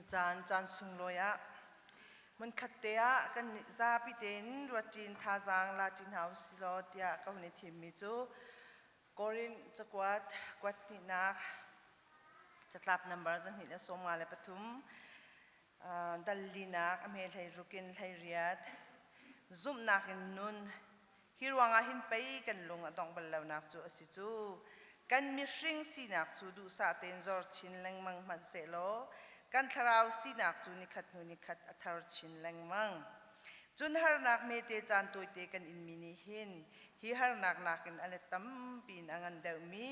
Ni caan caan sunglawi ah hmunkhat te ah kan zapi tein ruatṭin thazaang la ṭi hna usih law tiah ka hun i thimmi cu Korin cakuat kuat hnihnak catlap nambar 253 dal linak a hme hlei ruk in hlei riat zumhnak in nun Hi ruangah hin pei kan lung a dongh bal lonak cu a si cu. Kan mihring sinak cu duhsah tein zor chin lengmang hmanh sehlaw kan thlarau sinak cu nikhat hnu nikhat a thar chin lengmang. Cun harnak hmete caan tawite kan inmi nih hin hi harnak nakin a let tampi in a ngan deuhmi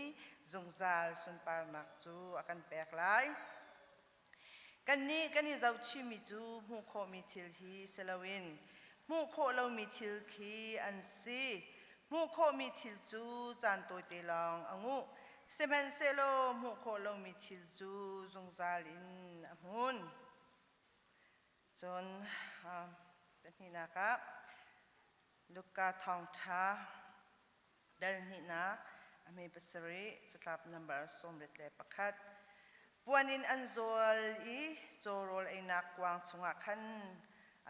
zungzal sunparnak cu a kan pek lai. Kannih kan i zohchihmi cu hmuh khawhmi thil hi si loin hmuh khawh lomi thil khi an si. Hmuh khawhmi thil cu caan tawite lawng a nguh, sihmanhsehlaw hmuh khawh lomi thil cu zungzal in a hmun. Cun pahnihnak ah Luka thawngṭha Dal hnihnak a hme pasarih catlap nambar 91. Puan in an zawl i cawrawl einak kuang chungah khan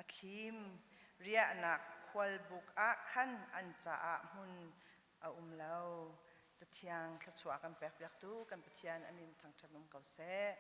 a thlim. Riahnak khualbuk ah khan an caah hmun a um lo. Cathiang thluachuah kan pekpiaktu kan Pathian a min thangṭhat um ko seh.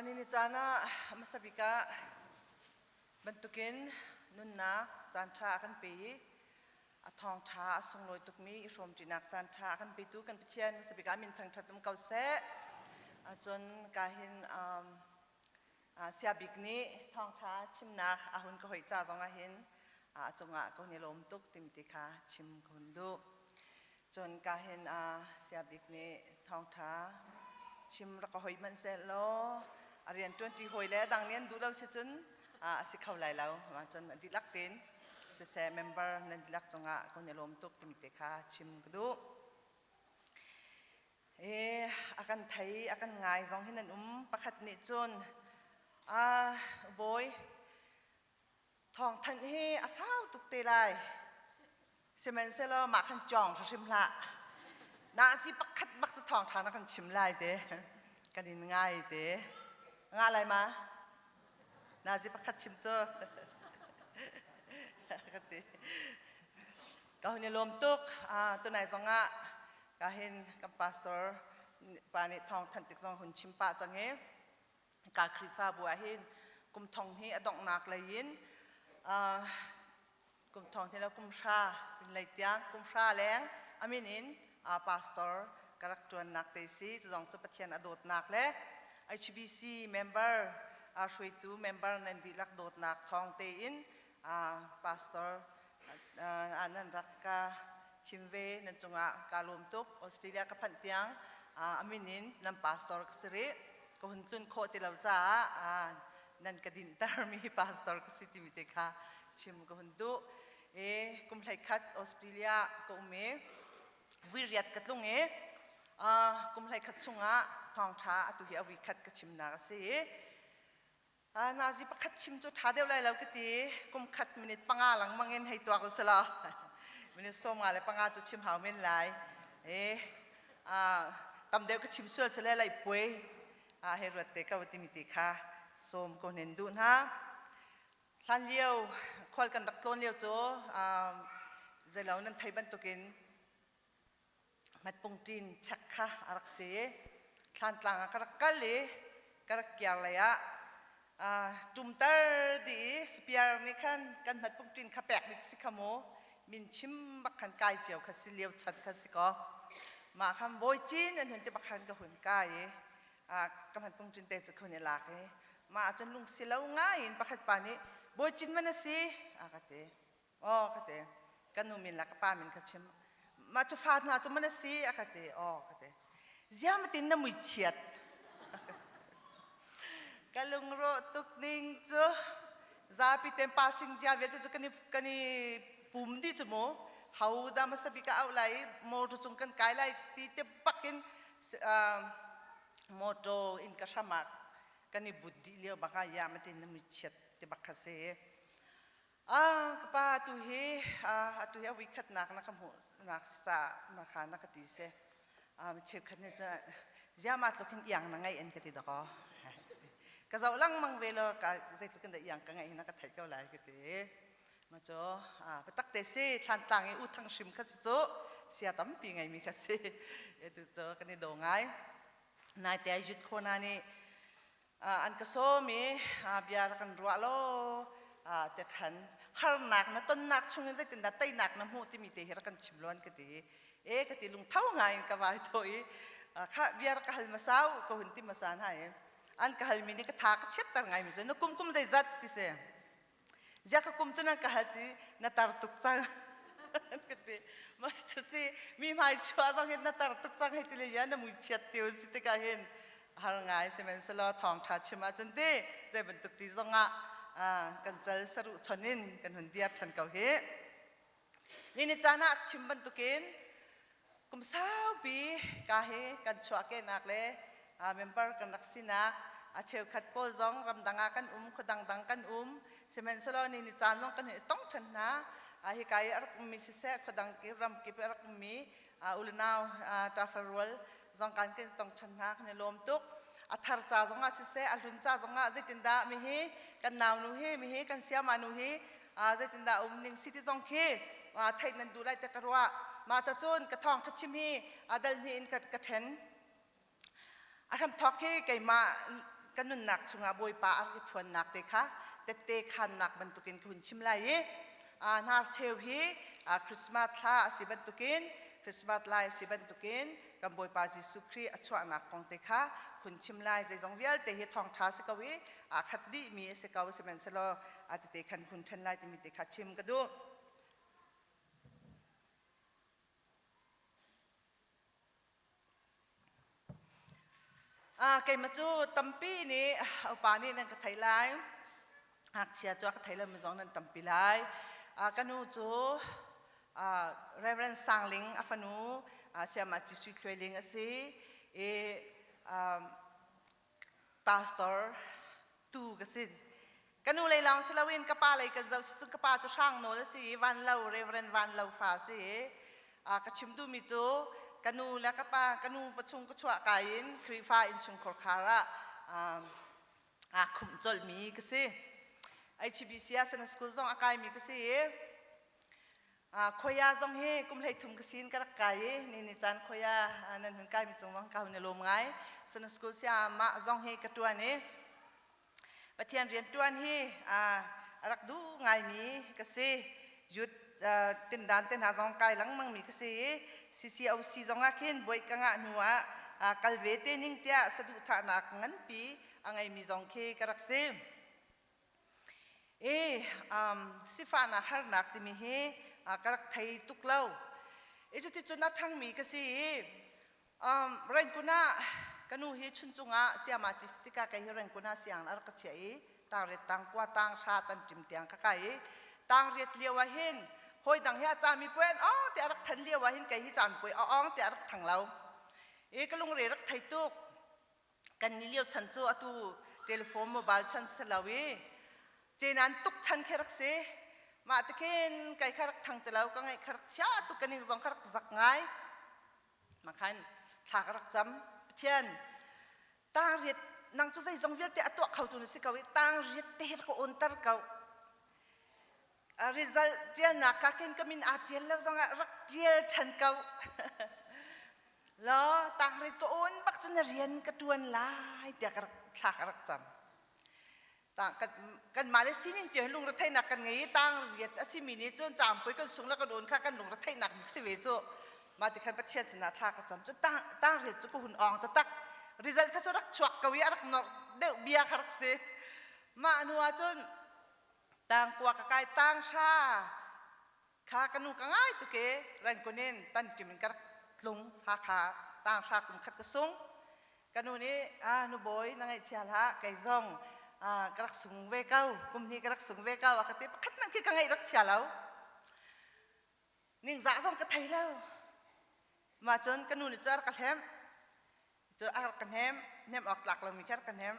Nini caan ah hmasa bik ah bantukin nunnak caan ṭha a kan pe i a thawngṭha a sunglawi tukmi i hrawmṭinak caan ṭha a kan petu kan Pathian hmasa bik ah min thangṭhat um ko seh. Cun ka hin Sia Bik nih thawngṭha chimnak a hun ka hoih ca zong ah hin a cungah ka hun i lawm tuk timi ti kha chim ka hun duh. Cun ka hin Sia Bik nih thawngṭha chim rak ka hoi hmanh seh law a rian ṭuanṭi hawi le a dang nih an duh lo si cun a si kho lai lo. Cun a dihlak tein siseh member nan dihlak cungah ka hun i lawm tuk timi te kha chim ka duh. A kan thei, a kan ngai zong hin an um. Pakhat nih cun, bawi, thawngthanh hi a sau tuk te lai. Sihmanhsehlaw mah khan cawng hrim hlah. Nazi pakhat bak cu thawngṭha na kan chim lai te. Kan in ngai te. Nga lai ma? Nazi pakhat chim cu. Ka ti. Ka hun i lawm tuk. Tunai zong ah ka hin kan pastor pa nih thawng thanh tik zong hun chim pah cang i ka Khrihfabu ah hin kum thong hi a donghnak lei in kum thong hi lo kum hra pin lei tiang kum hra leng amin in pastor ka rak ṭuannak te si. Cu zong cu Pathian a dawtnak le HBC member hruaitu member nan dihlak dawtnak thawng tein pastor nan rak ka chim ve. Nan cungah ka lawm tuk. Australia ka phanh tiang amin in nan pastor ka si rih. Ka hun tlun khawh ti lo caah nan ka dinhtermi pastor ka si timi te kha chim ka hun duh. E kum hlei khat Australia ka um i vui riat ka tlung i kum hlei khat chungah thawngṭha atu hi a vui khat ka chimnak a si i nazi pakhat chim cu ṭha deuh lai lo ka ti. Kum khat minute panga lengmang in hei tuak u law minute 55 cu chim hau men lai e. Tam deuh ka chim sual sale lai puai hei ruat te ko timi ti kha sawm ko nen duh hna. Hlan lio khual kan rak tlawn lio cu zeilo nan thei bantukin hmatpungṭin chek kha a rak si i Thlantlang ah ka rak kal i ka rak kiar lei ah ṭumter dih i spear nih khan kan hmatpungṭin kha pek ding si kha mu min chim bak khan kai cio kha si lio chan kha si kaw mah khan bawi cin an hun ti bak khan ka hun kai i ka hmatpungṭin te cu ka hun i lak i mah ahcun lungsi lo ngai in pakhat pa nih bawi cin man a si a ka ti. Aw ka ti. Ka nu min le ka pa min kha chim. Mah cu fa hna cu man a si a ka ti. Aw ka ti. Ziamatin na mui chiat. Ka lungrawh tuk ning cu zapi ten passing jia vialte cu kan i kan i pum dih cu mu. Ho dah hmasa bik ah auh lai i motor cung kan kai lai ti te bak in motor in ka hram ah kan i but dih lio bak ah ya matin na mui chiat ti bak kha si. Ah, ka pa atu hi atu hi a voi khatnak na ka hmuhnak caah ma kha na ka ti si. Mi cheukhat nih cun ziah mah tluk hin iang na ngeih an ka ti dakaw. Ka zoh lengmang ve law ka zeitluk in dah iang ka ngeih hi na ka theih ko lai ka ti. Ma cu biatak te si Thlantlang i U Thang Hrim kha cu sia tampi ngeimi kha si. Atu cu kan i daw ngai. Naite ah Youth Corner nih an ka sawm i bia rak kan ruah law te khan harnak na tonnak chungin zeitindah teinak na hmuh timi te hi rak kan chim law an ka ti. E ka ti, lungtho ngai in ka vai tho i kha bia rak ka hal hmasa u ka hun ti hmasa hna i an ka halmi nih ka tha ka chiatter ngaimi cu na kum kum zeizat ti si. Ziah ka kum cu nan ka hal ti? Na tar tuk cang ka ti. Mah cu si mi hmai chuah zong hin na tar tuk cang hei ti le ya na mui chiat ti si tikah hin har ngai. Sihmanhsehlaw thawngṭha chim ahcun ti zei bantuk ti zongah kan cal saruh chon in kan hun diar ṭhan ko hi. Ni ni caan ah chim bantukin kum saupi ka hi kan chuahkehnak le member kan rak sinak a cheukhat pawl zong ramdang ah kan um, khuadang dang kan um. Sihmanhsehlaw ni ni caan zong kan i tong ṭhan hna. Hika i a rak ummi siseh, khuadang kip ram kip i a rak ummi u le nau ṭafar rual zong kan kan tong ṭhan hna. Kan i lawm tuk. A thar ca zongah siseh, a hlun ca zongah zeitindah mihi kan naunu hi, mihi kan siama nu hi zeitindah um ning si ti zong khi theih nan duh lai te ka ruah. Mah ca cun ka thawng ṭha chim hi dal hnih in ka ṭhen. A hramthawk hi keimah ka nunnak chungah Bawipa a rak i phuannak te kha tette khannak bantukin ka hun chim lai i hnarcheu hi Christmas thla a si bantukin, Christmas lai a si bantukin kan Bawipa Jesuh Khrih a chuahnak kong te kha hun chim lai. Zeizong vialte hi thawngṭha si ko i aa khat dihmi a si ko, sihmanhsehlaw a tete khan hun ṭhen lai timi te kha chim ka duh. Keimah cu tampi nih upa nih nan ka theih lai. Ngakchia cu a ka thei lomi zong nan tampi lai. Ka nu cu Reverend Sang Ling a fanu Siamah Ci Sui Thluai Ling a si i pastor tu ka si. Ka nu lei lawng si loin ka pa lei kan zoh si cun ka pa cu hrang nawl a si i van lo Reverend Van Lo fa a si i ka chim duhmi cu ka nu le ka pa ka nu pachung ka chuah ka in Khrihfa innchungkhar khar ah aa khumh colhmi ka si. HBC ah Sunday School zong a kaimi ka si i Khoia zong hi kum 13 ka sin ka rak kai i ni ni caan khoia nan hun kaimi cung zong ka hun i lawm ngai. Sunday School sia mah zong hi ka ṭuan i Pathian rian ṭuan hi a rak duh ngaimi ka si. Youth tindan te hna zong kai lengmangmi ka si i CCOC zong ah khin buai ka ngah hnu ah kal ve te ning tiah saduhthahnak nganpi a ngeimi zong khi ka rak si. I sifahnak harnak timi hi ka rak thei tuk lo. I cuticun a ṭhangmi ka si i Rengkun ah ka nu hi chuncung ah siama ci si tikah kei hi Rengkun ah siang a rak ka chiah i tangriat tangkua tanghra tan ṭim tiang ka kai i tangriat lio ah hin hawi dang hi a cami puai an awng te a rak than lio ah hin kei hi caan puai a awng te a rak thang lo i ka lungre rak thei tuk. Kan ni lio chan cu atu telephone mobile chan si lo i cenan tuk chan khi rak si. Mah tikhin kai kha rak thang ti lo ka ngaih kha rak chia tuk ka ning zong kha rak zak ngai. Makhan thla ka rak cam. Pathian tangriat nang cu zeizong vialte a tuah khotu na si ko i tangriat te hi rak ka awnter ko. Result ṭialnak kha khin ka min aa ṭial lo zongah rak ṭial ṭhan ko. Law tangriat ka awn bak cu na rian ka ṭuan lai tiah ka rak thla ka rak cam. Kanmah le sining cio hi lungretheihnak kan ngei i tangriat a simi nih cun caangpui kan sung le kan awn kha kan lungretheihnak bik si ve cu. Mah ti khan Pathian sinah thla ka cam cu tangriat cu ka hun awng taktak. Result kha cu rak chuak ko i a rak norh deuh bia kha rak si. Mah hnu ah cun tangkua ka kai tanghra kha ka nu ka ngai tuk i Rangoon in tanṭim in ka rak tlung Hakha tanghra kum khat ka sung. Ka nu nih ah nubawi na ngaihchia hlah kei zong ka rak sung ve ko kum hnih ka rak sung ve ko a ka ti pakhat hmanh khi ka ngaih rak chia lo ningzah zong ka thei lo mah cun ka nu nih cu a rak ka hlemh cu a rak ka hnem hnem awk tlak lomi kha rak ka hnem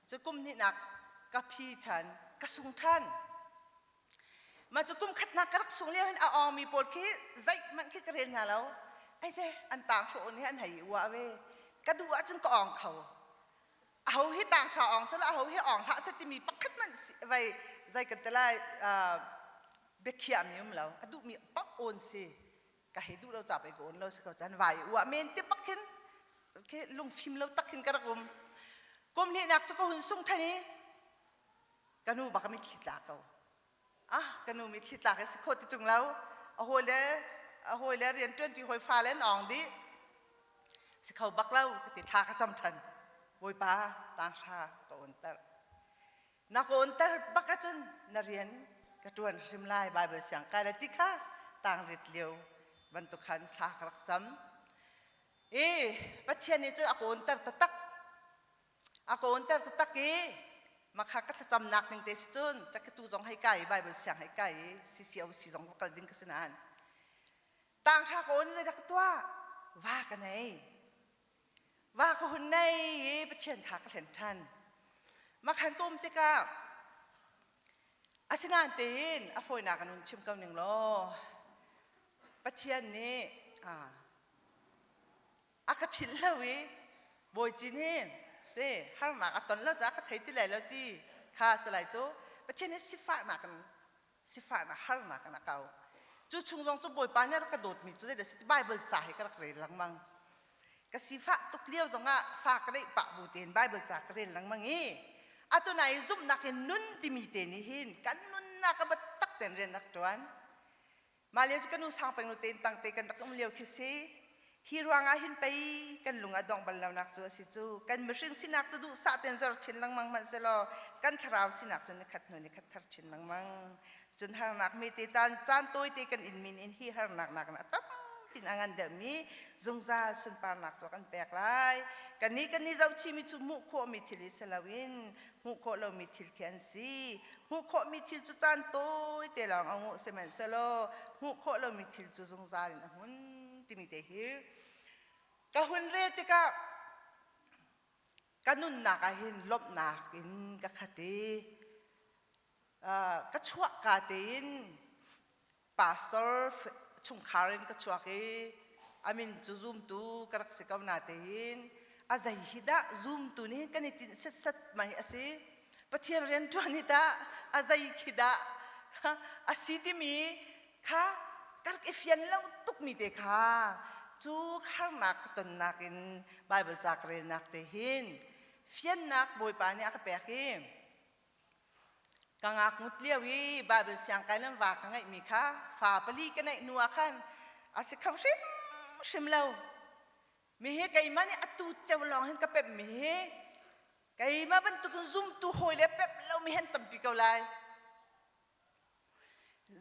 cu kum hnihnak ka phi ṭhan ka sung ṭhan Mah cu kum khatnak ka rak sung lio hin a awngmi pawl khi zeihmanh khi ka rel hna lo. Ai ze an tang hrawh nih an hei i uah ve. Ka duh ahcun ka awng kho. Aho hi tang hra awng seh aho hi awng hlah seh timi pakhat hmanh vai zei kan ti lai biakhiahmi um lo. A duhmi paoh awn si. Ka hei duh lo ca pei ka awn lo si ko caan vai i uah men ti bak khin khi lungfim lo tak khin ka rak um. Kum hnihnak cu ka hun sung ṭhan i ka nu bak a mitthli tla ko ah ka nu mitthli tlak hi si khawh ti ṭung lo a hawile a hawile rian ṭuanṭi hawi fale an awng dih si kho bak lo ka ti thla ka cam ṭhan bawipa tanghra ka awnter na ka awnter bak ahcun na rian ka ṭuan hrim lai Bible siang kai lai ti kha tangrit lio bantuk khan thla ka rak cam i Pathian nih cun a ka awnter taktak A ka awnter taktak i makha ka thlacamnak ning te si cun cakhitu zong hei kai i Bible siang hei kai i CCOC zong va kal ding ka si nain tanghra ka awn zeidah ka tuah va ka nei va ka hun nei i Pathian kha ka hlen ṭhan makhan ka um tikah asinain tein a fawinak in hun chim ko ning law Pathian nih a ka philh lo i Bawi Cin hi te harnak a ton lo caah ka thei ti lai lo ti kha si lai cu Pathian hi sifahnak in sifahnak harnak in a kau cu chung zong cu Bawipa nih a rak ka dawtmi cu zeidah si Bible ca hi ka rak rel lengmang ka sifah tuk lio zongah fa ka neih pah bu tein Bible ca ka rel lengmang i atu nai zumhnak in nun timi te nih hin kan nunnak a biatak tein rian rak ṭuan Mah lio cu ka nu sangpeng nu tein tangte kan rak um lio khi si. Hi ruangah hin pei kan lung a dongh bal lonak cu a si cu. Kan mihring sinak cu duhsah tein zor chin lengmang hmanh selaw kan thlarau sinak cu nikhat hnu nikhat thar chin lengmang. Cun harnak mete tan caan tawite kan in min in hi harnak nakin a tam pin a ngan deuhmi zungzal sunparnak cu kan pek lai. Kannih kan i zohchihmi cu hmuh khawhmi thil i si loin hmuh khawh lomi thil khi an si. Hmuh khawhmi thil cu caan tawite lawng a nguh sihmanhsehlaw hmuh khawh lomi thil cu zungzal in a hmun timi te hi ka hun rel tikah ka nunnak ah hin lawmhnak in ka khat i. Ka chuahka tein pastor chungkhar in ka chuak i a min cu zumtu ka rak si ko natein a zei hi dah zumtu nih kan i tinh setsat mai a si. Pathian rianṭuan hi tah a zei khi dah a si timi kha ka rak i fian lo tukmi te kha cu harnak ka tonnak in Baibal ca ka relnak te hin fiannak Bawipa nih a ka pek i Ka ngaknut lio i Baibal siangkai le va ka ngeihmi kha fa pali ka neih hnu ah khan a si kho hrimhrim lo. Mi hi keimah nih atu ceu lawng hin ka pemhmi hi keimah bantukin zumtu hawi le pemh lomi han tampi ko lai.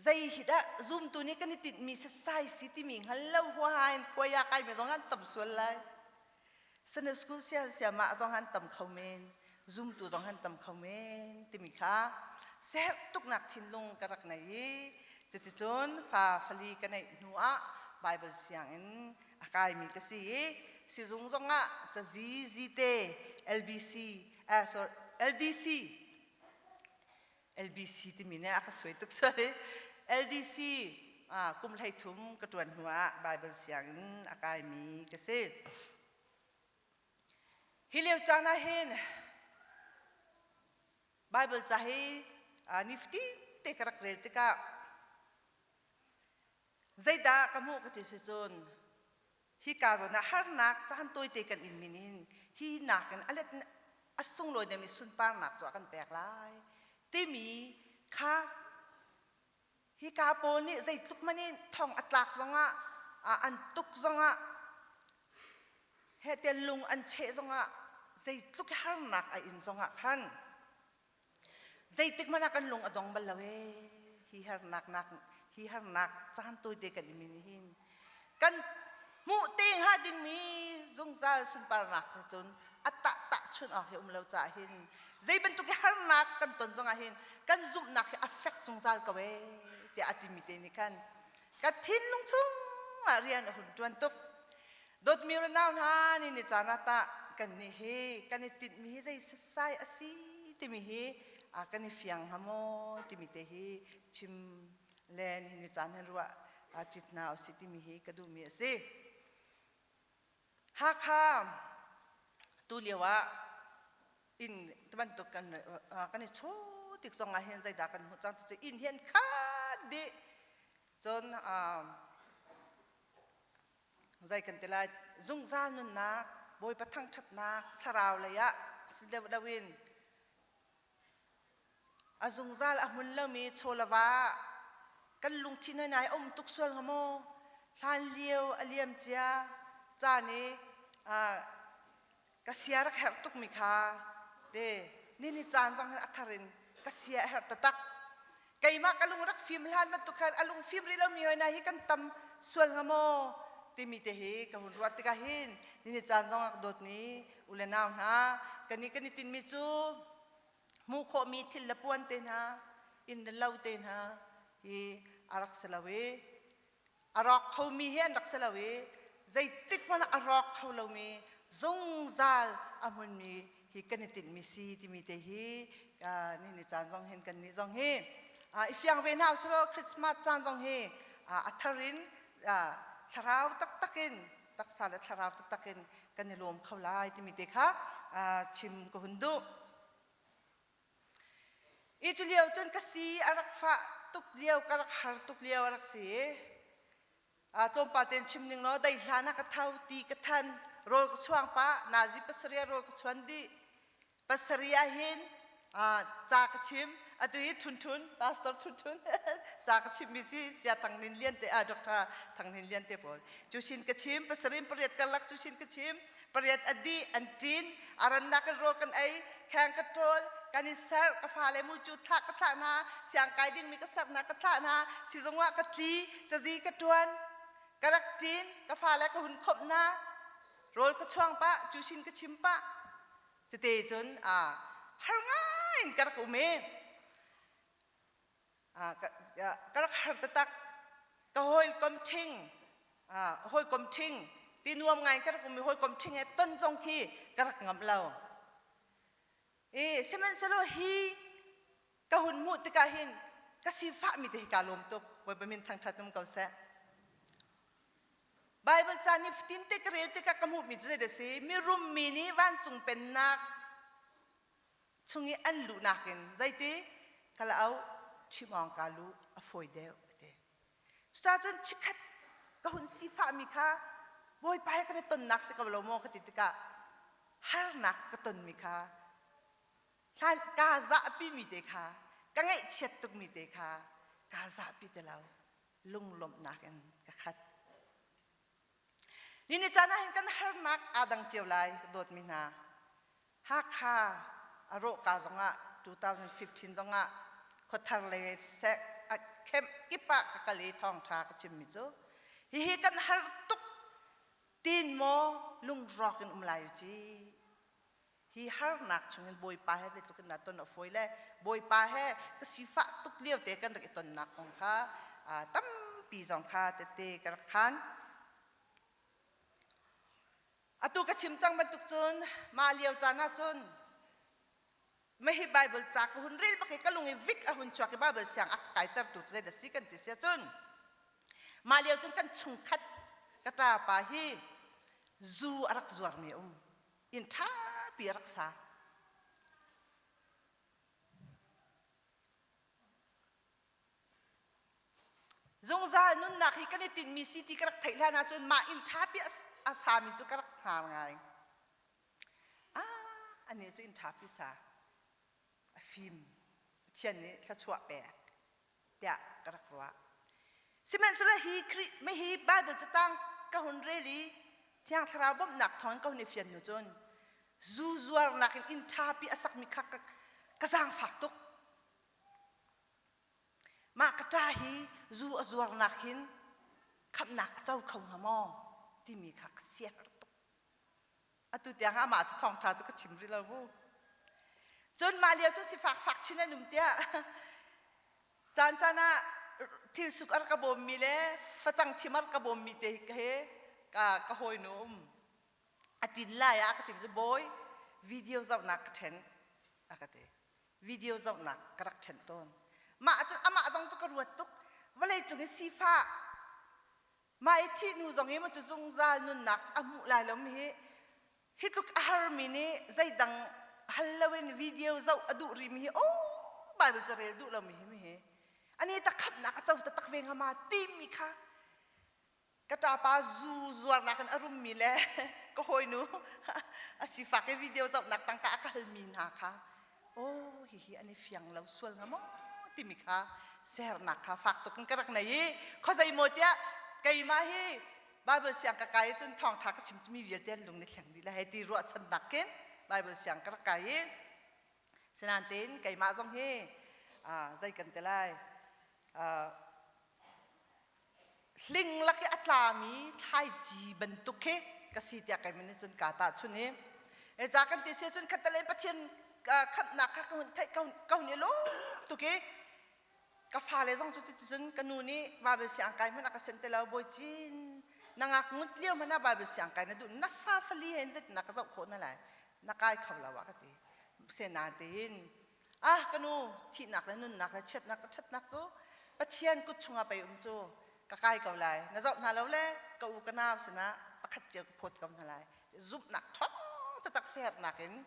Zei hi dah zumtu nih kan i tinhmi setsai si timi hngal lo huaha in khuai ah kaimi zong an tam sual lai. Sunday school sian siamah zong an tam kho men, zumtu zong an tam kho men timi kha seherh tuknak thinlung ka rak nei i cuticun fa fali ka neih hnu ah Bible sianginn a kaimi ka si i sizung zongah cazi zite LBC eh, sorry, LDC LBC timi nih a ka suai tuk sual i LDC kum 13 ka ṭuan hnu ah Baibal sianginn a kaimi ka si. Hi lio caan ah hin Baibal ca hi nifatin te ka rak rel tikah zeidah ka hmuh ka ti si cun hika zawn ah harnak caan tawite kan in min hin hi nakin a let a sunglawi deuhmi sunparnak cu a kan pek lai timi kha hika pawl nih zeitluk hmanh in thong a tlak zongah an tuk zongah heh lung an cheh zongah zeitluk harnak a in zongah khan Zeitik hmanh ah kan lung a dong bal lo ee. Hi harnak nak hi harnak caan tawite kan i min hin kan hmuh te hnga dingmi zungzal sunparnak he cun a tah tahchunh awk hi um lo caah hin zei bantuk i harnak kan ton zongah hin kan zumhnak hi a fek zungzal ko ee tiah a timi te nih khan ka thinlung chungah rian a hun ṭuan tuk. Dawtmi renau hna ni ni caan ah tah kannih hi kan i tinhmi hi zei setsai a si timi hi kan i fiang hnga maw timi te hi chim le nihin ni caan hin ruah ṭit hna usih timi hi ka duhmi a si. Hakha tu lio ah inn bantuk kan kan i chaw tik zong ah hin zeidah kan hmuh cang ti cu inn hi an khat dih cun Zei kan ti lai? Zungzal nunnak, Bawipa thangṭhatnak, thlarau lei ah si deuh loin a zungzal a hmun lomi chaw le va kan lungthin hoi nai a um tuk sual hnga maw? Hlan lio a liam cia caan i ka sia rak herh tukmi kha te nini caan zong hin a thar in ka sia a herh taktak. Keimah ka lung rak fim hlan bantuk khan a lung fim rih lomi hoi na hi kan tam sual hnga maw timi te hi ka hun ruat tikah hin nini caan zong ah ka dawtmi u le nau hna kan i kan i tinmi cu hmuh khawhmi thil le puan te hna inn le lo te hna hi a rak si lo i A rawk khomi hi an rak si lo i zeitik hmanh ah a rawk kho lomi zungzal a hmunmi hi kan i tinhmi si timi te hi nihin ni caan zong hin kan nih zong hi i fiang ve hna usih law Christmas caan zong hi a thar in thlarau taktak in taksa le thlarau taktak in kan i lawm kho lai timi te kha chim ka hun duh. I cu lio cun ka si a rak fah tuk lio, ka rak har tuk lio a rak si. Tlawmpal tein chim ning law dei hlan ah ka tho, ti ka than, rawl ka chuang pah, nazi pasarih ah rawl ka chuan dih. Pasarih ah hin ca ka chim. Atu hi Thun Thun, Pastor Thun Thun ca ka chimmi si, Sia Thang Hnin Lian te, Dr. Thang Hnin Lian te pawl. Cu sin ka chim, pasarih in pariat karlak cu sin ka chim. Pariat a dih, an ṭin, a rannak in rawl kan ei, kheng ka ṭawl, kan i serh, ka fale mucu thlah ka thlah hna, siangkai dingmi ka serh hna ka thlah hna, sizung ah ka tli, cazi ka ṭuan, ka rak ṭin, ka fale ka hun khawmh hna, rawl ka chuang pah, cusin ka chim pah. Cute cun a har ngai in ka rak um i ka rak har taktak. Ka hawikom ṭhing, hawikom ṭhing ti nuam ngai ka rak um i hawikom ṭhing he ton zong khi ka rak ngamh lo. I sihmanhsehlaw hi ka hun hmuh tikah hin ka sifahmi te hi kaa lawm tuk. Bawipa min thangṭhat um ko seh. Baibal ca nifatin te ka rel tikah ka hmuhmi cu zeidah a si? Mirum mi nih vancung pennak chung i an luhnak in zeiti kalauk chimawng ka luh a fawi deuh a ti. Cucaah cun chikkhat ka hun sifahmi kha Bawipa he kan i tonnak si ko lo maw ka ti tikah harnak ka tonmi kha hlan kaa zahpimi te kha ka ngaihchiat tukmi te kha kaa zahpi ti lo lunglawmhnak in ka khat. Ni ni caan ah hin kan harnak aa dang cio lai dawtmi hna. Hakha a rawhka zongah 2015 zongah khuathar lei seh a kemh kip ah ka kal i thawngṭha ka chimmi cu hihi kan har tuk tin maw lungrawk in um lai u ci. Hi harnak chungin Bawipa he zeitluk in dah ton a fawi le Bawipa he ka sifah tuk lio te kan rak i tonnak kong kha tampi zong kha tette ka rak khan. Atu ka chim cang bantuk cun mah lio caan ah cun Mahi Bible ca ka hun rel bak i ka lung i vik a hun chuak i Bible siang a ka kaitertu cu zeidah si kan ti sia cun mah lio cun kan chungkhat ka ṭapa hi zu a rak zuarmi a um inn ṭhapi a rak sa. Zungzal nunnak hi kan i tinhmi si ti ka rak theih hlan ahcun mah inn ṭhapi a sami cu ka rak hngar ngai. Ah, anih cu inn ṭhapi sa. A fim. Pathian nih thluachuah pek tiah ka rak ruah. Sihmanhsehlaw hi Khrih hi Bible catang ka hun rel i Thiang Thlarau bawmhnak thawngin ka hun i fian hnu cun zu zuarnak in inn ṭhapi a sakmi kha ka, ka zaangfak tuk. Mah ka ṭa hi zu a zuarnak hin khamhnak a co kho hnga maw timi kha ka siaherh tuk. Atu tiang amah cu thawngṭha cu ka chim rih lo mu. Cun mah lio cu sifak fak chin an um tiah caan caan ah thil suk a rak ka bawmmi le facang thim a rak ka bawmmi te he ka ka hawinu um. A ṭin lai ah ka tim cu bawi video zohnak ka ṭhen a ka ti. Video zohnak ka rak ṭhen tawn. Mah cun amah zong cu ka ruat tuk. Vawlei cung i sifah Mah i thih hnu zong i maw cu zungzal nunnak a hmuh lai lo mi hi hi tluk a harmi nih zeidang hal loin video zoh a duh rihmi hi aw Bible ca rel duh lomi hi mi hi ani tak khamhnak a co taktak ve hnga ma timi kha ka ṭapa zu zuarnak in a rummi le ka hawinu a sifak i video zohnak tangka a ka halmi hna kha aw hihi an i fiang lo sual hnga maw timi kha sernak kha fak tuk in ka rak nei i khuazei maw tiah keimah hi Bible siang ka kai cun thawngṭha ka chim mi vialte an lung ni thleng dih lai hei ti ruahchannak khin Bible siang ka rak kai i sinain tein keimah zong hi zei kan ti lai Hling lak i a tlami thlaici bantuk khi ka si tiah keimah nih cun kaa tahchun i ca kan ti si cun khatte lei Pathian khamhnak kha ka hun theih ka hun i lawm tuk i ka fale zong cu cuticun ka nu nih Bible siang kai hmanh a ka sen te lo bawi cin na ngak ngut lio hmanh ah Bible siang kai na duh na fa fali hen zeitin na ka zoh khawh na lai na kai kho lo ah ka ti senatein Ah ka nu, thihnak le nunnak le chiatnak le ṭhatnak cu Pathian kut chungah pei um cu ka kai ko lai. Na zoh hna lo le ka u ka nau sinah pakhat cio ka phawt ko hna lai. Zumhnak ṭhawng taktak siaherhnak in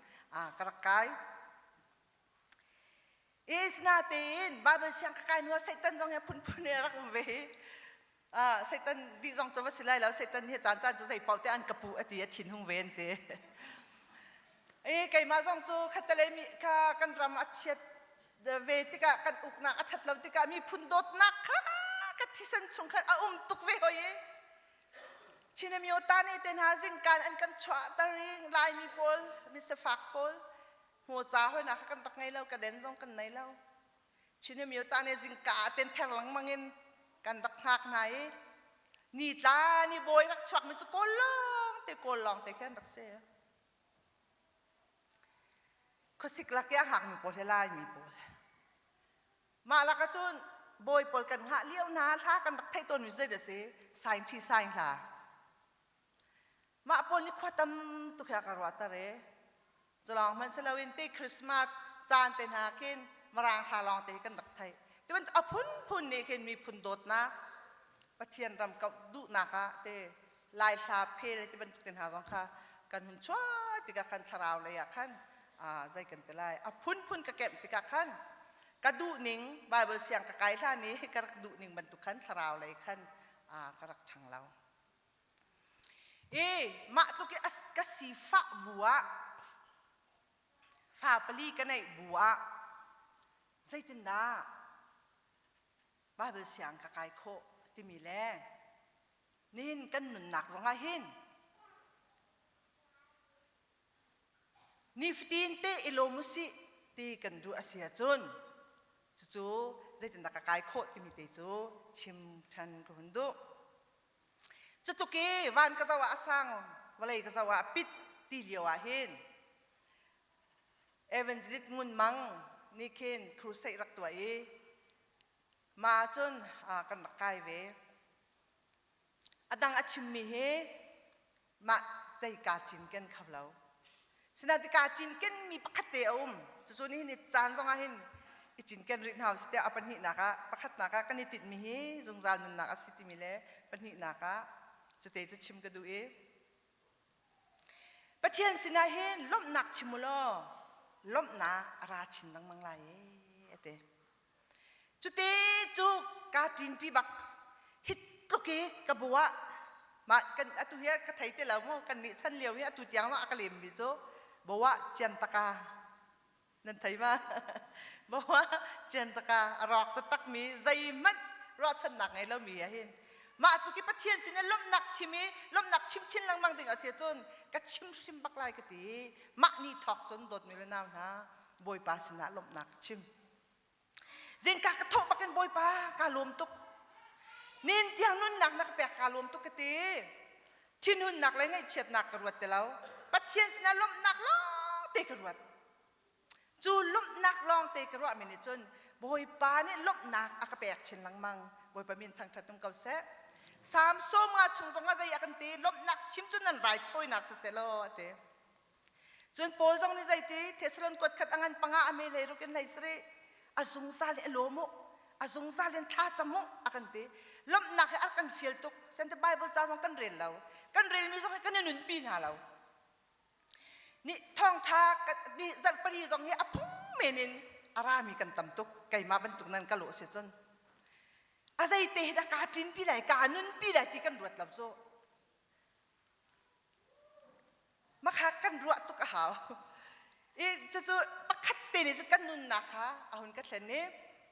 ka rak kai. Isnatein Bible siang ka kai hnu ah Satan zong hi phunphun in a rak um ve hi. Ah, Satan dih zong cu va si lai lo. Satan hi caan caan cu zei paoh te an ka puh a ti a thin hung ve an ti. E keimah zong cu khattelei mi kha kan ram a chiat ve tikah kan uknak a ṭhat lo tikah miphun dawtnak kha ka thisen chung khan a um tuk ve hoi i Chinamyo ta ne te hna zingkan an kan chuahter i Laimi pawl misafak pawl hmuca hoina kha kan rak ngei lo ka den zong kan nei lo Chinamyo ta ne zingka ah ten ther lengmang in kan rak hngak hna i ni tla ni bawi rak chuak mi cu kawl lawng te kawl lawng te khan rak si. Khuasik lak i a hngakmi pawl hi Laimi pawl. Mah lak ahcun bawi pawl kan hngah lio hna hla kan rak theih tawnmi zei dah si saing ṭhi saing hla. Mah pawl nih khua tam tuk hi a ka ruahter i culawng hmanh si loin ti Christmas caan te hna khin Mirang hla lawng te hi kan rak theih. Tibantuk a phunphun nih khin miphun dawtnak Pathian ram kauh duhnak ah te Lai hla phel ti bantuk te hna zong kha kan hun chuah tikah khan thlarau lei ah khan zei kan ti lai a phunphun ka kemh tikah khan ka duh ning Bible siang ka kai hlan i ka rak duh ning bantuk khan thlarau lei khan ka rak ṭhang lo. I mah tluk i ka sifah bu ah fa pali ka neih bu ah zeitindah Bible siang ka kai khawh timi le nihin kan nunnak zongah hin nifatin te i lawm usih ti kan duh a si ahcun cucu zeitindah ka kai khawh timi te cu chim ṭhan ka hun duh. Cutluk i van ka zoh ah a sang, vawlei ka zoh ah a pit ti lio ah hin Evangelist Ngun Mang nih khin crusade rak tuah i mah ahcun kan rak kai ve. A dang a chimmi hi mah zei kaa cinken kho lo. Sinain kaa cinkenmi pakhat te a um. Cucu nihin ni caan zong ah hin i cinken rih hna usih tiah a pahnihnak ah pakhatnak ah kan i tinhmi hi zungzal nunnak a si timi le pahnihnak ah cute cu chim ka duh i Pathian sinah hin lawmhnak chim u law lawmhnak a ra chin lengmang lai ee a ti. Cute cu kaa ṭinpi bak. Hi tluk i ka bu ah mah kan atu hi ka thei ti lo mu kan nih chan lio hi atu tiang a ka lemmi cu bawa ciantaka nan thei ma bawa ciantaka a rawk taktakmi zeihmanh ruahchannak ngei lomi ah hin mah tluk i Pathian sin i lawmhnak chim i lawmhnak chim chin lengmang ding a si cun ka chim hrim bak lai ka ti mah ni thawk cun dawtmi le nau hna Bawipa sinah lawmhnak ka chim Zingka ka thawh bakin Bawipa ka lawm tuk. Nin tiang nunnak na ka pek ka lawm tuk ka ti. Thinhunnak le ngaihchiatnak ka ruat ti lo. Pathian sinah lawmhnak lawng te ka ruat. Cu lawmhnak lawng te ka ruahmi nih cun Bawipa nih lawmhnak a ka pek chin lengmang. Bawipa min thangṭhat um ko seh. Salm 50 chung zong ah zei a kan ti lawmhnak chim cu nan raithawinak siseh law a ti. Cun Paul zong nih zeiti Thessalon kuat khat a ngan panga a me hlei ruk in hlei sarih a zungzal i a lawm u a zungzal in thla cam u a kan ti lawmhnak hi a kan fial tuk sente Bible ca zong kan rel lo kan relmi zong hi kan i nunpi hna lo ni thawngṭha ni zarhpari zong hi a phung men in a rami kan tam tuk keimah bantuk nan ka lawh si cun a zeite hi dah kaa ṭinpi lai kaa nunpi lai ti kan ruat lo cu Makha kan ruah tuk a hau. I cucu pakhat te nih cun kan nunnak kha a hun ka thlen i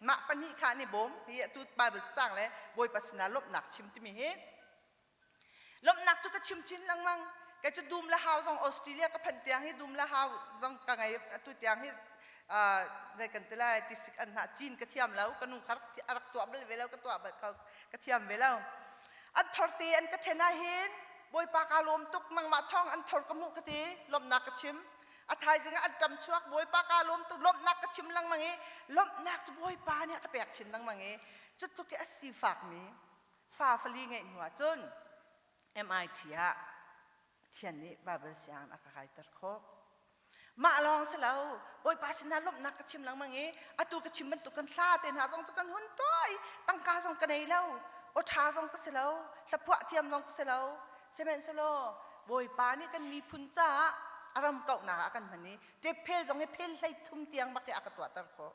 mah pahnih kha an i bawm. Hi atu Bible cacang le Bawipa sinah lawmhnak chim timi hi lawmhnak cu ka chim chin lengmang. Kei cu dum le hau zong Australia ka phanh tiang hi dum le hau zong ka ngei atu tiang hi zei kan ti lai tisik an hnah cin ka thiam lo ka nu kha a rak tuah bal ve lo ka tuah bal ka thiam ve lo an thorte an ka ṭhen ah hin Bawipa kaa lawm tuk nangmah thawng an thor ka hmuh ka ti lawmhnak ka chim a thaizing ah an ṭam chuak Bawipa kaa lawm tuk lawmhnak ka chim lengmang i lawmhnak cu Bawipa nih a ka pek chin lengmang i cutluk i a sifakmi fa fali ngeih hnu ah cun MIT ah Pathian nih Bible sianginn a ka kaiter khawh. Mah lawng si lo, Bawipa sinah lawmhnak ka chim lengmang i atu ka chim bantuk kan hla te hna zong cu kan hun tuah i tangka zong ka nei lo, aw ṭha zong ka si lo, hlaphuah thiam zong ka si lo. Sihmanhsehlaw Bawipa nih kan miphun caah a ram kauhnak ah a kan hman i ṭephel zong hi phel hlei thum tiang bak hi a ka tuahter khawh.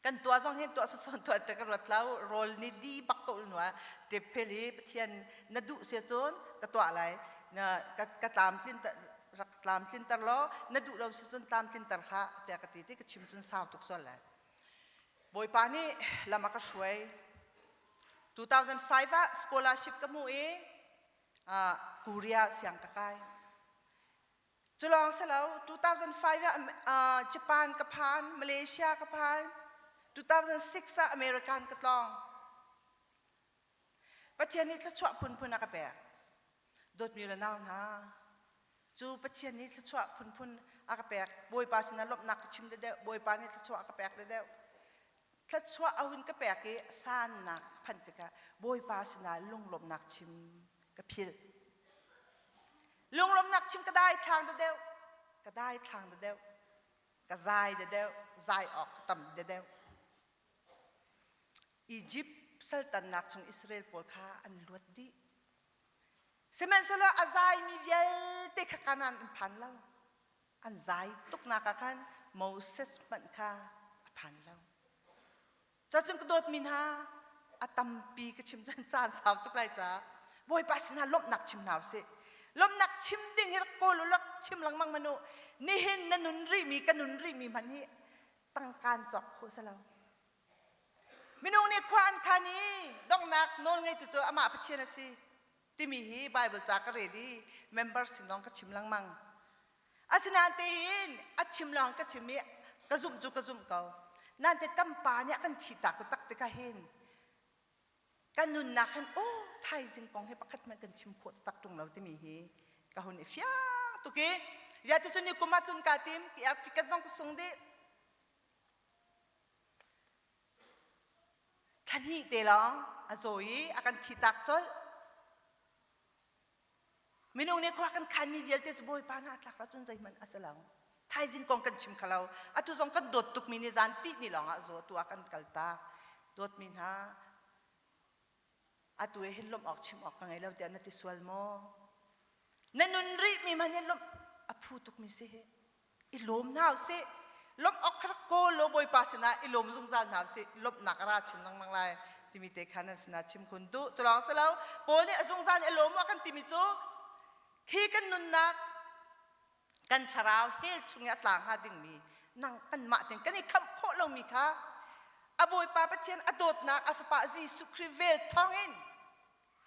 Kan tuah zong hin tuah sawsawh tuah te ka ruat lo rawl ni li bak ko nu ah ṭephel hi Pathian na duh si cun ka tuah lai na ka, ka tlamtlin rak tlamtlinter law na duh lo si cun tlamtlinter hlah tiah ka ti ti ka chim cun sau tuk sual lai Bawipa nih lam a ka hruai 2005 ah scholarship ka hmuh i uh, Korea siang ka kai Cu lawng si lo, 2005 ah Japan ka phan, Malaysia ka phan, 2006 ah American ka tlawng. Pathian nih thluachuah phunphun a ka pek. Dawtmi le nau hna, cu Pathian nih thluachuah phunphun a ka pek. Bawipa sinah lawmhnak ka chim deuh, Bawipa nih thluachuah a ka pek deuh. Thluachuah a hun ka pek i sannak ka phanh tikah Bawipa sinah lunglawmhnak chim ka philh. Lunglawmhnak chim ka daithlang deuh, ka daithlang deuh. Ka zai de deuh, zai awk ka tam de deuh. Egypt saltannak chung Israel pawl kha an luat dih. Sihmanhsehlaw a zaimi vialte kha Kanaan an phan lo. An zai tuknak ah khan Moses hmanh kha a phan lo. Cacun ka dawtmi hna, a tampi ka chim cun caan sau tuk lai caah Bawipa sinah lawmhnak chim hna usih. Lawmhnak chim ding hi rak kawl u rak chim lengmang hmanh u. Nihin na nun rihmi ka nun rihmi hmanh hi tangkaan cawk khawh si lo. Minung nih khua an khan i donghnak nawl ngeitu cu amah Pathian a si timi hi Bible ca ka rel i member sin zong ka chim lengmang. Asinain tein a chim lawng ka chim i ka zumh cu ka zumh ko. Nain te kan pa nih a kan thihtak taktak tikah hin kan nunnak hin aw thaizing kong hi pakhat hmanh kan chim khawh taktak ṭung lo timi hi ka hun i fiang tuk i ya ti cun ni kum ah tlun kaa tim ki ticket zong ka sung dih. Thla hnih te lawng a zaw i a kan thihtak colh. Minung nih khua kan khanmi vialte cu Bawipa hna tlak lo cun zeihmanh a si lo. Thaizing kong kan chim kha lo. Atu zong kan dawt tukmi nih zan tih ni lawngah zaw tu ah kan kaltak. Dawtmi hna, atu he hin lawmh awk chim awk ka ngei lo tiah na ti sual maw? Na nun rihmi hmanh hin lawmh a phu tukmi si hi. I lawm hna usih. Lawmh awk kha rak kawl law Bawipa sinah i lawm zungzal hna usih. Lawmhnak a ra chin lengmang lai timi te kha nan sinah chim kun duh. Cu lawng si lo, Paul nih a zungzal i lawm a kan timi cu khi kan nunnak kan thlarau hell chung i a tla hnga dingmi nang kanmah ten kan i khamh khawh lomi kha a Bawipa Pathian a dawtnak a Fapa Jesuh Khrih vel thawngin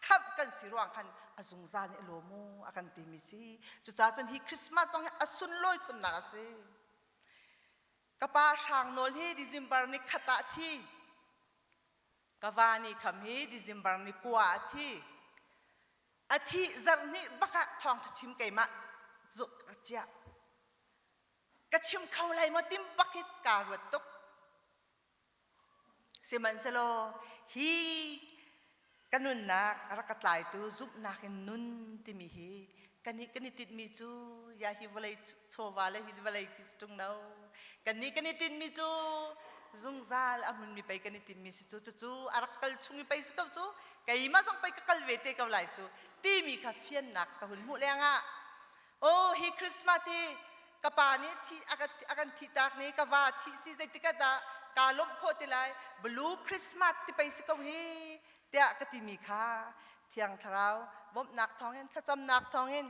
khamh kan si ruang khan a zungzal nih a lawm u a kan timi si. Cucaah cun hi Christmas zong hi a sunlawi khunnak a si. Ka pa Hrang Nawl hi December ni khat ah a thi. Ka va ni kham hi December ni kua ah a thi. A thih zarh hnih bak ah thawngṭha chim keimah ka ciah. Ka chim kho lai maw tim bak hi kaa ruat tuk. Sihmanhsehlaw hi ka nunnak a rak ka tlaitu zumhnak in nun timi hi kannih kan i tinhmi cu ya hi vawlei chawva le hi vawlei khi si ṭung lo. Kannih kan i tinhmi cu zungzal a hmunmi pei kan i tinhmi si cu cucu a rak kal chung i pei si ko cu keimah zong pei ka kal ve te ko lai cu timi kha fiannak ka hun hmuh lengah Aw hi Christmas hi ka pa nih thi a kan thihtak ni ka va thih si zeitik ah dah kaa lawmh khawh ti lai blue Christmas ti pei si ko hi tiah ka timi kha Thiang Thlarau bawmhnak thawngin thlacamnak thawngin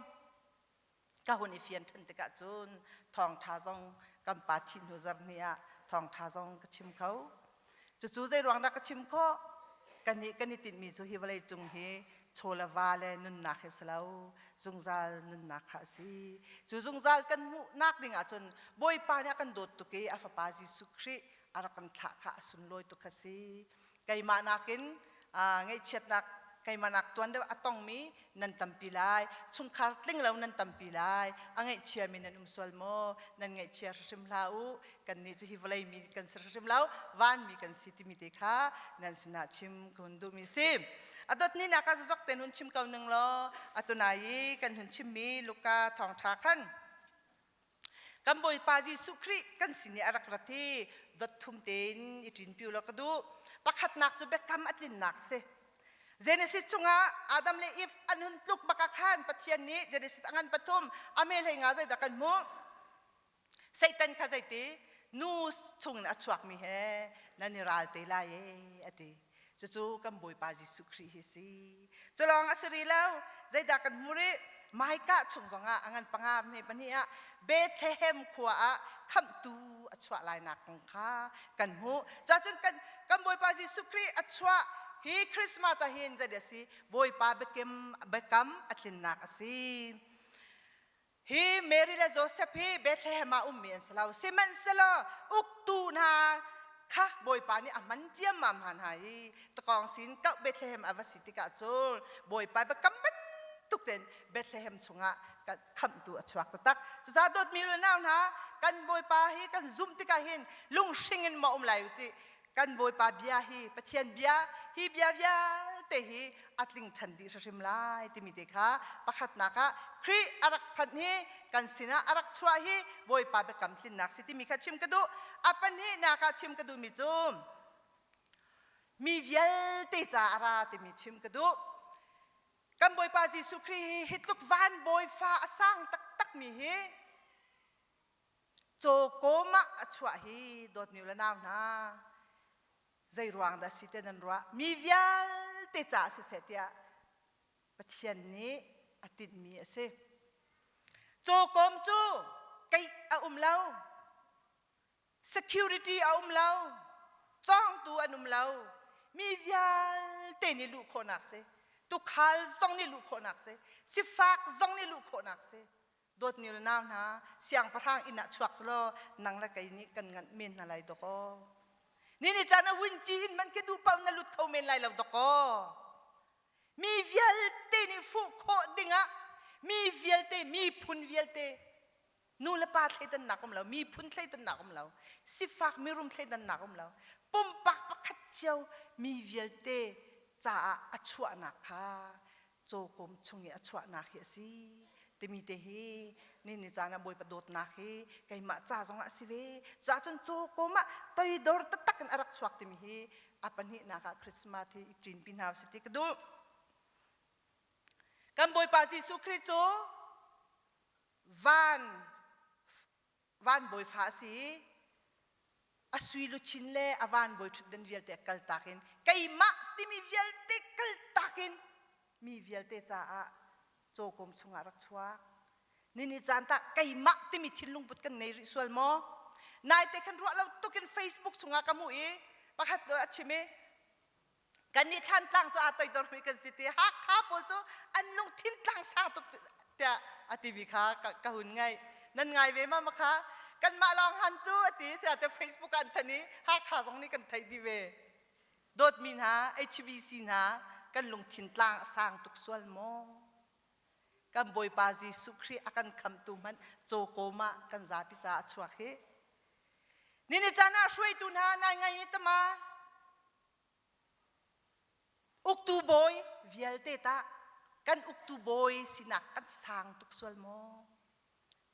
ka hun i fian ṭhan tikah cun thawngṭha zong kan pa thih hnu zarhni ah thawngṭha zong ka chim kho. Cucu zei ruang dah ka chim khawh? Kannih kan i tinhmi cu hi vawlei cung hi chaw le va le nunnak hi si lo, zungzal nunnak kha a si. Cu zungzal kan hmuhnak ding ahcun Bawipa nih a kan dawt tuk i a Fapa Jesuh Khrih a rak kan thlah kha a sunlawi tuk kha si. Keimah nakin ngaihchiatnak keimah nak tuan deuh a tongmi nan tampi lai chungkhar tling lo nan tampi lai a ngaihchiami nan um sual maw nan ngaihchia hrim hlah u kannih cu hi vawlei mi kan si hrim lo vanmi kan si timi te kha nan sinah chim ka hun duhmi si a dotni nak ah zok ten hun chim ko ning law atunai i kan hun chimmi Luka thawngtha khan kan Bawipa Jesuh Khrih kan sin i a rak rat hi dot thum tein i ṭin piu law ka duh pakhatnak cu biakam a tlinnak si Genesis chungah Adam le Eve an hun tluk bak ah khan Pathian nih Genesis a ngan pathum a me hlei nga zeidah kan hmuh Satan kha zeiti nu chungin a chuakmi he nan i ral te lai e a ti. Cucu kan Bawipa Jesuh Khrih hi si. Culawng a si rih lo. Zeidah kan hmu rih? Maika chung zongah a ngan panga hme pahnih ah Bethlehem khua ah khamhtu a chuah lainak kong kha kan hmuh. Cacun kan, kan Bawipa Jesuh Khrih a chuah hi Christmas ah hin zeidah a si? Bawipa biakem, biakam a tlinnak a si. Hi Mary le Joseph hi Bethlehem ah ummi an si lo. Sihmanhsehlaw uktu hna kha Bawipa nih a hman ciammam hna hna i takawng sin kauh Bethlehem a va si tikah cun Bawipa biakam bantuk tein Bethlehem chungah khamhtu a chuak taktak. Cucaah dawtmi unau hna kan Bawipa hi kan zumh tikah hin lunghring in maw um lai u cih. Kan Bawipa bia hi Pathian bia hi bia vialte. vialte hi a tling ṭhan dih hrimhrim lai timi te kha pakhatnak ah Khrih a rak phanh hi kan sinah a rak chuah hi Bawipa biakam tlinnak si timi kha chim ka duh. A pahnihnak ah chim ka duhmi cu mi vialte ca a ra timi chim ka duh. Kan Bawipa Jesuh Khrih hi hi tluk van bawifa a sang taktakmi hi cawkawm ah a chuah hi dawtmi u le nau hna zei ruang dah si te nan ruah mi vialte caah siseh tiah Pathian nih a tinhmi a si. Cawkawm cu keih a um lo security a um lo cawngtu an um lo mi vialte nih luh khawhnak si tukhal zong nih luh khawhnak si sifak zong nih luh khawhnak si Dawtmi le nau hna, siangpahrang inn ah chuak selaw nang le kei nih kan nganh men hna lai dawkaw. Ni ni caan ah winci in man khi duh paoh na lut kho men lai lo dawkaw. Mi vialte nih fuh khawh dingah mi vialte, miphun vialte, nu le pa thleidannak um lo, miphun thleidannak um lo, sifak mirum thleidannak um lo, pumpak pakhat cio mi vialte caah a chuahnak kha cawkawm chung i a chuahnak hi a si timi te hi ni ni caan ah Bawipa dawtnak hi keimah ca zongah a si ve cuah cun cawkawm ah toidor taktak in a rak chuak timi hi a pahnihnak ah Christmas hi i ṭinpi hna usih ti ka duh kan Bawipa Jesuh Khrih cu van van bawifa a si i a sui luchin le a van bawi ṭhutdan vialte kaltak in keimah timi vialte kaltak in mi vialte caah cawkawm chungah rak chuak. Nini caan tah keimah timi thinlung put kan nei rih sual maw? Naite khan ruah lo tukin Facebook chungah ka hmuh i pakhat a chim i Kannih Thlantlang cu aa toidormi kan si ti Hakha pawl cu an lungthin tlang sang tuk tiah a timi kha ka hun ngaih. Nan ngai ve ma kha? Kanmah lawng han cu a ti sia te Facebook ah an thanh i Hakha zong nih kan theih dih ve. Dawtmi hna, HBC hna, kan lungthin tlang a sang tuk sual maw? Kan Bawipa Jesuh Khrih a kan khamtu hmanh cawkawm ah kan zapi caah a chuak hi. Nini caan ah hruaitu hna nai ngai i tama Uktu bawi vialte tah kan uktu bawi sinak kan sang tuk sual maw?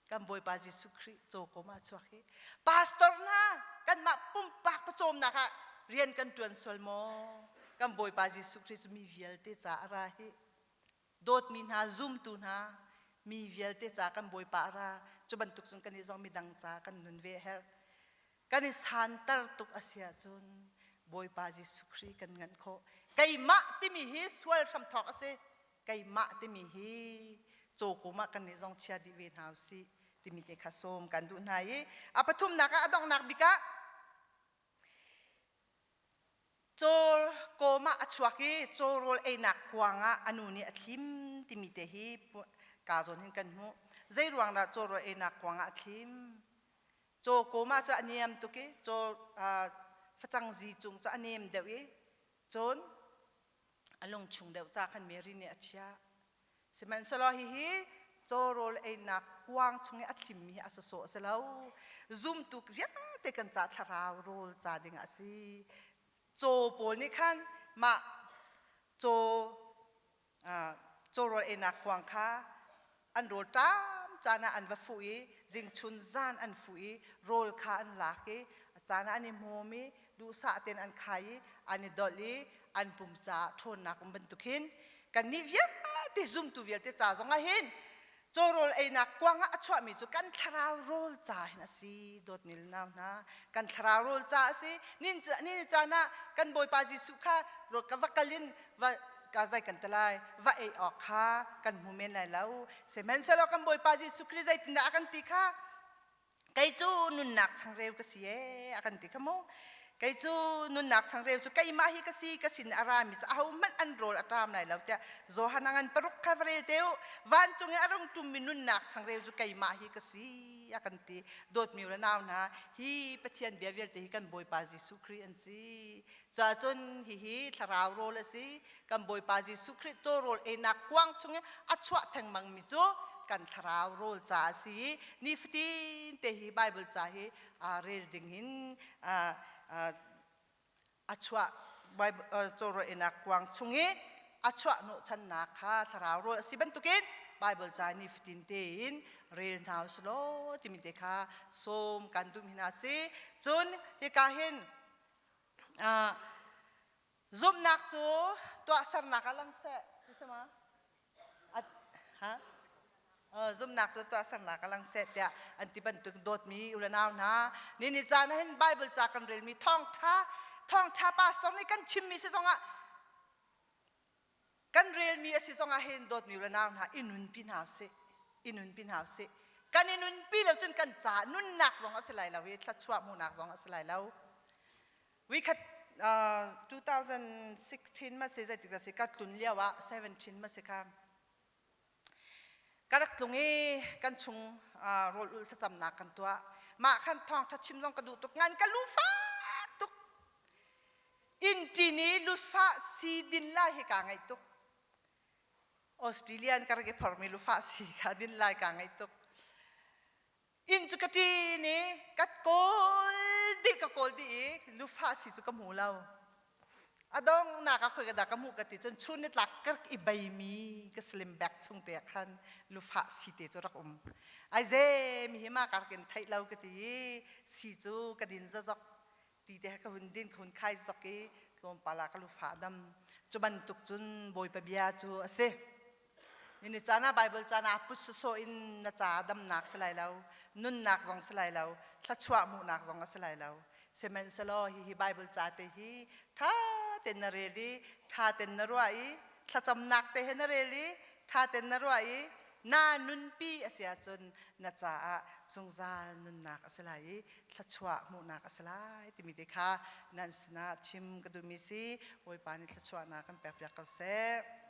Kan Bawipa Jesuh Khrih cawkawm ah chuak hi. Pastor hna kanmah pumpak pawcawmnak ah rian kan ṭuan sual maw? Kan Bawipa Jesuh Khrih cu mi vialte ca a ra hi. Dawtmi hna, zumtu hna, mi vialte ca kan Bawipa a ra. Cu bantuk cun kan i zong midang ca kan nun ve a herh. Kan i santer tuk a si ahcun Bawipa Jesuh Khrih kan nganh khawh. Keimah timi hi sual hramthawk a si. Keimah timi hi cawkum ah kan nih zong chia dih ve hna usih timi te kha sawm kan duh hna i a pathumnak ah a donghnak bik ah Caw kawm ah a chuak i caw rawl einak kuang ah a nu nih a thlim timi te hi ka zawn hin kan hmuh. Zei ruang dah caw rawl einak kuang ah a thlim? Caw kawm ah cu a niam tuk i caw facang zi cung cu a nem deuh i cun a lung chung deuh ca khan Mary nih a chiah. Sihmanhsehlaw hihi caw rawl einak kuang chung i a thlimmi hi a sawsawh a si lo. Zumtu vialte kan ca thlarau rawl ca ding a si. Caw pawl nih khan mah caw caw rawl einak kuang kha an rawl ṭam caan ah an va fuh i zingchun zan an fuh i rawl kha an lak i a caan ah an i hmawm i duhsah tein an khai i an i dolh i an pum caah ṭhawnnak um bantuk hin kannih vialte zumtu vialte ca zongah hin caw rawl einak kuang ah a chuahmi cu kan thlarau rawl ca hin a si dawtmi le nau hna kan thlarau rawl ca a si nin ni caan ah kan Bawipa Jesuh kha ka va kal in va ka zai kan ti lai va ei awk kha kan hmu men lai lo sihmanhsehlaw kan Bawipa Jesuh Khrih zeitindah a kan ti kha Kei cu nunnak changreu ka si ee a kan ti kha mu. Kei cu nunnak changreu cu keimah hi ka si ka sin a rami cu ahohmanh an rawl a ṭam lai lo tiah Johan a ngan paruk kha va rel te u. Vancung i a rung ṭummi nunnak changreu cu keimah hi ka si a kan ti. Dawtmi u le nau hna, hi Pathian bia vialte hi kan Bawipa Jesuh Khrih an si. Cuahcun hihi thlarau rawl a si. Kan Bawipa Jesuh Khrih caw rawl einak kuang chung i a chuah thengmangmi cu kan thlarau rawl ca a si i nifatin te hi Bible ca hi rel ding hin a chuah. Bible inak kuang chung i a chuah hnawhchannak kha thlarau rawl a si bantukin Bible ca nifatin tein rel hna usih law timi te kha sawm kan duh mi hna si. Cun hika hin zumhnak cu tuahsernak ah lang seh ti si ma? Ha? Zumhnak cu tuahsernak a lang seh tiah an ti bantuk dawtmi u le nau hna ni ni caan ah hin Bible ca kan relmi thawngtha thawngtha pastor nih kan chimmi si zongah kan relmi a si zongah hin dawtmi u le nau hna i nunpi hna usih i nunpi hna usih kan i nunpi lo cun kan ca nunnak zong a si lai lo i thluachuah hmuhnak zong a si lai lo. Wikhat 2016 ma si zeitik si ka tlun lio ah 17 ma si kha ka rak tlung i kan chung rawl ul thlacamnak kan tuah mah khan thawngtha chim zong ka duh tuk ngan ka lu fak tuk inn ṭin i lufah si din lai hi kaa ngaih tuk Australian ka rak i phormi lufah si kha din lai kaa ngaih tuk Inn cu ka ṭin i ka kawl dih ka kawl dih i lufa si cu ka hmu lo. A donghnak ah khoi ka dah ka hmuh ka ti cun chun nitlak ka rak i beimi ka slim bag chung te ah khan lufa si te cu rak um. Aize mi hi ma ka rak in theih lo ka ti i si cu ka din zazok ti te ka hun din ka hun khai zok i tlawmpal ah ka lufa dam. Cu bantuk cun Bawipa bia cu a si. Ni caan ah Bible caan ah put sawsawh in na ca damnak si lai lo, nunnak zong si lai lo, thluachuah hmuhnak zong a si lai lo. Sihmanhsehlaw hihi Bible ca te hi ṭha tein na rel i ṭha tein na ruah i thlacamnak te he na rel i ṭha tein na ruah i na nunpi a si ahcun na caah zungzal nunnak a si lai i thluachuah hmuhnak a si lai timi te kha nan sinah chim ka duhmi si. Bawipa nih thluachuahnak kan pekpiak ko seh.